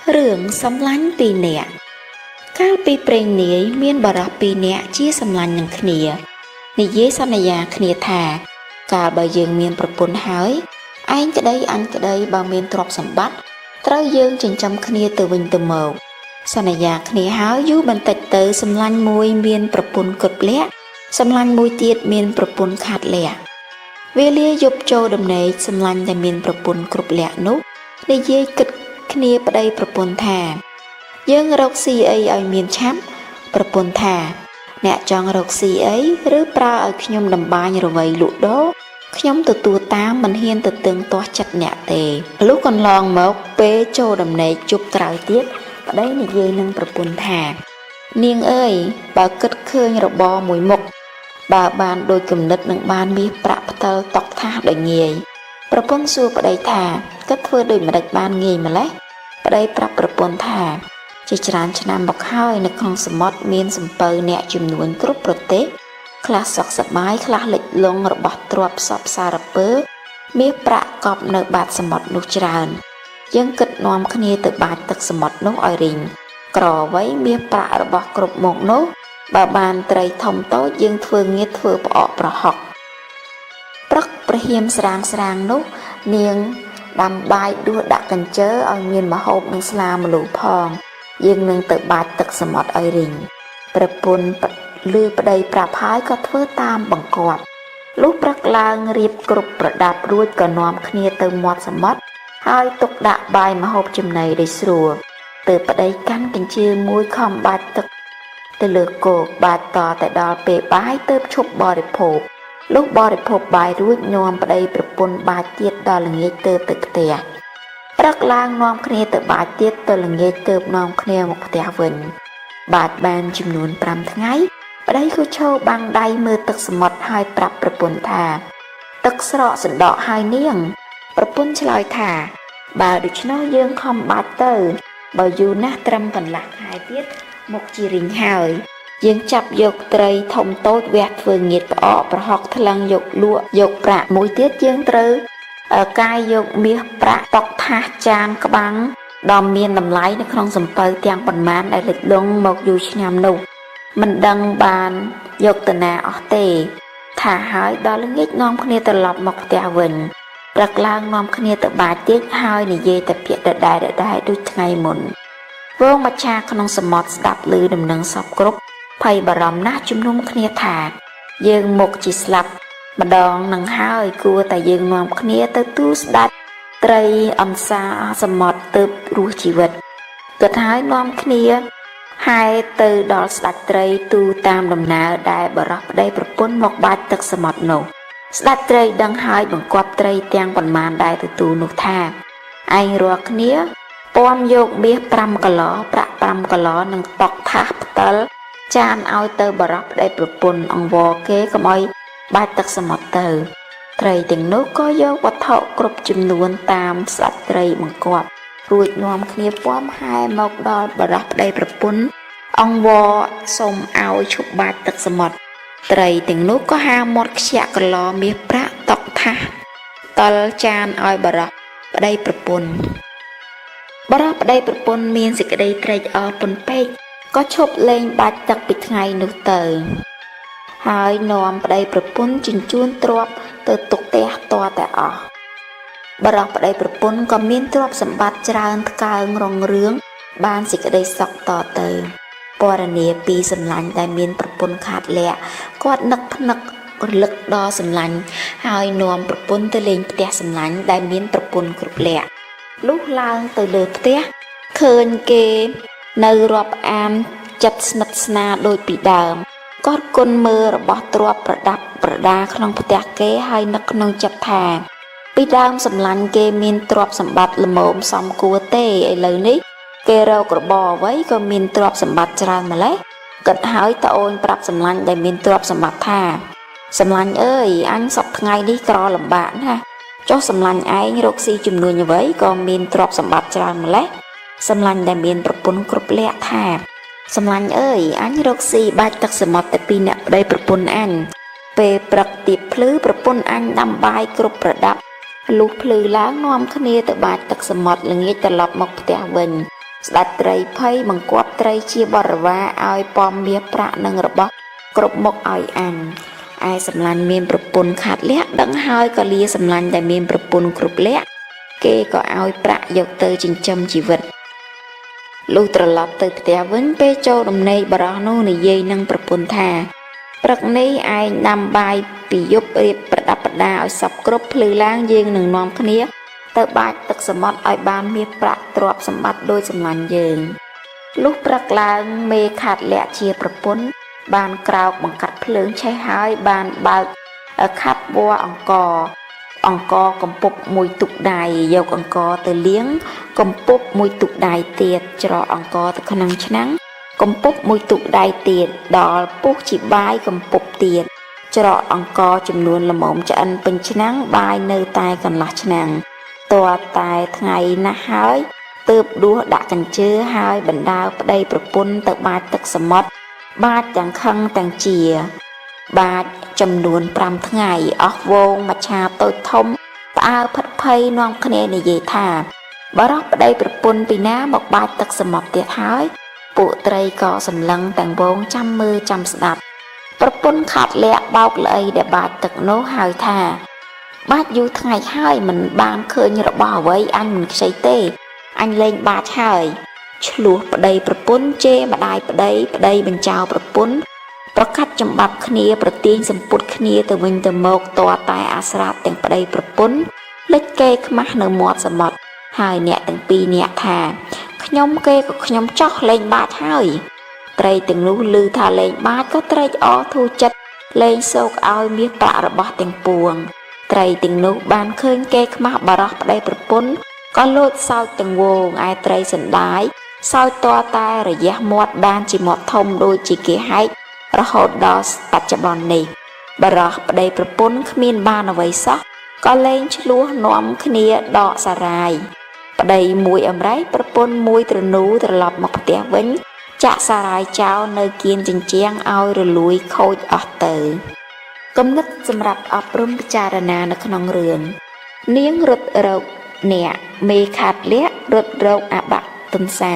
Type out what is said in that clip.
រឿងសម្លាញ់ពីរនាក់កាលពីព្រេងនាយមានបរិសពីរនាក់ជាសម្លាញ់នឹងគ្នានិយាយសន្យាគ្នាថា កាលបើយើងមានប្រពន្ធហើយឯងក្តីអញក្តីបើមានទ្រព្យសម្បត្តិត្រូវយើងចិញ្ចឹមគ្នាទៅវិញទៅមកសន្យាគ្នាហើយយូរបន្តិចទៅសម្លាញ់មួយមានប្រពន្ធគ្រប់លក្ខណ៍សម្លាញ់មួយទៀតមានប្រពន្ធខាតលក្ខណ៍វេលាយប់ចូលដំណេកសម្លាញ់ដែលមានប្រពន្ធគ្រប់លក្ខណ៍នោះនិយាយគិតគ្នាប្តីប្រពន្ធថា យើងរកស៊ីអីឲ្យមានឆាប់ប្រពន្ធថា អ្នកចង់រកស៊ីអីឬប្រើឲ្យខ្ញុំតម្បាញរវៃលក់ដូរខ្ញុំទទួលតាមមិនហ៊ានទៅទឹងទាស់ចិត្តអ្នកទេលុះកន្លងមកពេលចូលដំណេកជប់ក្រោយទៀតប្តីនិយាយនឹងប្រពន្ធថា នាងអើយបើគិតឃើញរបរមួយមុខបើបានដូចគំនិតនឹងបានមាសប្រាក់ផ្តិលតុកថាសដោយងាយប្រពន្ធសួរប្តីថាគិតធ្វើដូចម្តេចបានងាយម្ល៉េះប្តីប្រាប់ប្រពន្ធថា ជាច្រើនឆ្នាំមកហើយនៅក្នុងសមុទ្រមានសំពៅអ្នកជំនួញគ្រប់ប្រទេសខ្លះសុខសប្បាយខ្លះលិចលង់របស់ទ្រព្យសពសារពើមាសប្រាក់កប់នៅបាតសមុទ្រនោះច្រើនយើងគិតនាំគ្នាទៅបាចទឹកសមុទ្រនោះឲ្យរីងក្រអ្វីមាសប្រាក់របស់គ្រប់មុខនោះបើបានត្រីធំតូចយើងធ្វើងារធ្វើផ្អកប្រហុកព្រឹកព្រះហៀមស្រាងស្រាងនោះនាងដាំបាយដួសដាក់កញ្ជើឲ្យមានម្ហូបនិងស្លាម្លូផង យើងនឹងទៅបាចទឹកសមុទ្រឲ្យរីងប្រពន្ធឮប្តីប្រាប់ហើយក៏ធ្វើតាមបង្គាប់លុះព្រឹកឡើងរៀបគ្រប់ប្រដាប់រួចក៏នាំគ្នាទៅមាត់សមុទ្រហើយទុកដាក់បាយម្ហូបចំណីដោយស្រួលទើបប្តីកាន់កញ្ជើមួយខំបាចទឹកទៅលើគោកបាចតតែដល់ពេលបាយទើបឈប់បរិភោគលុះបរិភោគបាយរួចនាំប្តីប្រពន្ធបាចទៀតដល់ល្ងាចទើបទៅផ្ទះ ព្រឹកឡើងនាំគ្នាទៅបាចទៀតទៅល្ងាចទើបនាំគ្នាមកផ្ទះវិញ បាចបានចំនួន5ថ្ងៃប្តីក៏ឈរបាំងដៃមើលទឹកសមុទ្រហើយប្រាប់ប្រពន្ធថា ទឹកស្រកសណ្ដកហើយនាង ប្រពន្ធឆ្លើយថា បើដូច្នោះយើងខំបាចទៅ បើយូរណាស់ត្រឹមកន្លះខែទៀតមុខជារីងហើយ យើងចាប់យកត្រីធំតូចវះធ្វើងៀតផ្អកប្រហុកថ្លឹងយកលក់យកប្រាក់មួយទៀតយើងត្រូវកាយយកមាសប្រាក់តុកថាសចានក្បាំងដ៏មានតម្លៃនៅក្នុងសំពៅទាំងប៉ុន្មានដែលលិចលង់មកយូរឆ្នាំនោះមិនដឹងបានយកទៅណាអស់ទេ ថាហើយដល់ល្ងាចនាំគ្នាត្រឡប់មកផ្ទះវិញព្រឹកឡើងនាំគ្នាទៅបាចទៀតហើយនិយាយតែពាក្យដដែលៗដូចថ្ងៃមុនហ្វូងមច្ឆាក្នុងសមុទ្រស្ដាប់ឮដំណឹងសពគ្រប់ភ័យបារម្ភណាស់ជំនុំគ្នាថា យើងមុខជាស្លាប់ម្ដងនឹងហើយគួរតែយើងនាំគ្នាទៅទូលស្ដេចត្រីអន្សាសមុទ្រទើបរស់ជីវិតគិតហើយនាំគ្នាហែទៅដល់ស្ដេចត្រីទូលតាមដំណើរដែលបរោះប្តីប្រពន្ធមកបាចទឹកសមុទ្រនោះស្ដេចត្រីដឹងហើយបង្គាប់ត្រីទាំងប៉ុន្មានដែលទៅទូលនោះថាឯងរាល់គ្នាពាំយកមាស5កឡប្រាក់5កឡនិងតុកថាសផ្តិលចានឲ្យទៅបរោះប្តីប្រពន្ធអង្វរគេកុំឲ្យបាចទឹកសមុទ្រទៅ ត្រីទាំងនោះក៏យកវត្ថុគ្រប់ចំនួនតាមស្ដេចត្រីបង្គាប់រួចនាំគ្នាពាំហែមកដល់បរោះប្តីប្រពន្ធអង្វរសូមឲ្យឈប់បាចទឹកសមុទ្រត្រីទាំងនោះក៏ហាមាត់ខ្ជាក់កឡមាសប្រាក់តុកថាសតលចានឲ្យបរោះប្តីប្រពន្ធបរោះប្តីប្រពន្ធមានសេចក្តីត្រេកអរពន់ពេកក៏ឈប់លេងបាចទឹកពីថ្ងៃនោះទៅ ហើយនាំប្តីប្រពន្ធជញ្ជូនទ្រព្យទៅទុកផ្ទះតតែអស់បរោះប្តីប្រពន្ធក៏មានទ្រព្យសម្បត្តិច្រើនថ្កើងរុងរឿងបានសេចក្តីសុខតទៅពរនាពីសម្លាញ់ដែលមានប្រពន្ធខាតលក្ខណ៍គាត់នឹកភ្នឹករលឹកដល់សម្លាញ់ហើយនាំប្រពន្ធទៅលេងផ្ទះសម្លាញ់ដែលមានប្រពន្ធគ្រប់លក្ខណ៍លុះឡើងទៅលើផ្ទះឃើញគេនៅរាប់អានចិត្តស្និទ្ធស្នាលដូចពីដើមគាត់គុណមើលរបស់ទ្រព្យប្រដាប់ប្រដាក្នុងផ្ទះគេហើយនឹកក្នុងចិត្តថាពីដើមសម្លាញ់គេមានទ្រព្យសម្បត្តិល្មមសមគួរទេឥឡូវនេះគេរករបរអ្វីក៏មានទ្រព្យសម្បត្តិច្រើនម្ល៉េះគិតហើយត្អូញប្រាប់សម្លាញ់ដែលមានទ្រព្យសម្បត្តិថាសម្លាញ់អើយអញសប្ថ្ងៃនេះក្រលំបាកណាស់ចុះសម្លាញ់ឯងរកស៊ីជំនួញអ្វីក៏មានទ្រព្យសម្បត្តិច្រើនម្ល៉េះសម្លាញ់ដែលមានប្រពន្ធគ្រប់លក្ខណ៍ថាសម្លាញ់អើយអញរកស៊ីបាចទឹកសមុទ្រតែពីរអ្នកប្តីប្រពន្ធអញពេលព្រឹកទៀបភ្លឺប្រពន្ធអញដាំបាយគ្រប់ប្រដាប់លុះភ្លឺឡើងនាំគ្នាទៅបាចទឹកសមុទ្រល្ងាចត្រឡប់មកផ្ទះវិញ ស្ដេចត្រីភ័យបង្គាប់ត្រីជាបរិវារឲ្យពំមាសប្រាក់និងរបស់គ្រប់មុខឲ្យអញឯសម្លាញ់មានប្រពន្ធខាតលក្ខដឹងហើយក៏លាសម្លាញ់ដែលមានប្រពន្ធគ្រប់លក្ខគេក៏ឲ្យប្រាក់យកទៅចិញ្ចឹមជីវិតលុះត្រឡប់ទៅផ្ទះវិញពេលចូលដំណេកបរោះនោះនិយាយនឹងប្រពន្ធថាព្រឹកនេះឯងដាំបាយពីយប់រៀបប្រដាប់ប្រដាឲ្យសពគ្រប់ភ្លឺឡើងយើងនឹងនាំគ្នាទៅបាចទឹកសមុទ្រឲ្យបានមាសប្រាក់ទ្រព្យសម្បត្តិដោយសម្លាញ់យើងលុះព្រឹកឡើងមេខាតលក្ខជាប្រពន្ធបានក្រោកបង្កាត់ភ្លើងឆេះហើយបានបើកខាប់វល្លិអង្ករកំពប់មួយទុកដៃយកអង្ករទៅលាងកំពប់មួយទុកដៃទៀតច្រកអង្ករទៅក្នុងឆ្នាំងកំពប់មួយទុកដៃទៀតដល់ពុះជាបាយកំពប់ទៀតច្រកអង្ករចំនួនល្មមឆ្អិនពេញឆ្នាំងបាយនៅតែកន្លះឆ្នាំងទាល់តែថ្ងៃណាស់ហើយទើបដួសដាក់កញ្ជើហើយបណ្ដើប្តីប្រពន្ធទៅបាចទឹកសមុទ្របាចទាំងខឹងទាំងជាបាចចំនួន5ថ្ងៃអស់វងមច្ឆាតូចធំផ្អើលផិតភ័យនាំគ្នានិយាយថាបរោះប្តីប្រពន្ធពីណាមកបាចទឹកសមុទ្រទៀតហើយពួកត្រីក៏សម្លឹងទាំងវងចាំមើលចាំស្ដាប់ប្រពន្ធខាត់លាក់បោកល្អីដែលបាចទឹកនោះហើយថាបាចយូរថ្ងៃហើយមិនបានឃើញរបស់អ្វីអញមិនខ្ចីទេអញលែងបាចហើយឆ្លោះប្តីប្រពន្ធជេរម្ដាយប្តីប្តីបញ្ចោប្រពន្ធប្រកាច់ចំបាប់គ្នាប្រទាញសម្ពុតគ្នាទៅវិញទៅមកតតែអាស្រាតទាំងប្តីប្រពន្ធលិចគេខ្មាស់នៅមាត់សមុទ្រហើយអ្នកទាំងពីរអ្នកថាខ្ញុំគេក៏ខ្ញុំចោះលែងបាចហើយត្រីទាំងនោះឮថាលែងបាចក៏ត្រេកអរធូរចិត្តលែងសោកឲ្យមាសប្រាក់របស់ទាំងពួងត្រីទាំងនោះបានឃើញគេខ្មាស់បរោះប្តីប្រពន្ធក៏លោតសោចទាំងវងឯត្រីសណ្ដាយសោចតតែរយះមាត់បានជាមាត់ធំដូចជាគេហែករហូតដល់បច្ចុប្បន្ននេះបរោះប្តីប្រពន្ធគ្មានបានអ្វីសោះក៏លែងឆ្លោះនាំគ្នាដកសារាយប្តីមួយអម្រែកប្រពន្ធមួយទ្រនូត្រឡប់មកផ្ទះវិញចាក់សារាយចោលនៅគៀនជញ្ជាំងឲ្យរលួយខូចអស់ទៅគំនិតសម្រាប់អប់រំពិចារណានៅក្នុងរឿងនាងរត់រកអ្នកមេខាតលក្ខរត់រកអបទន្សា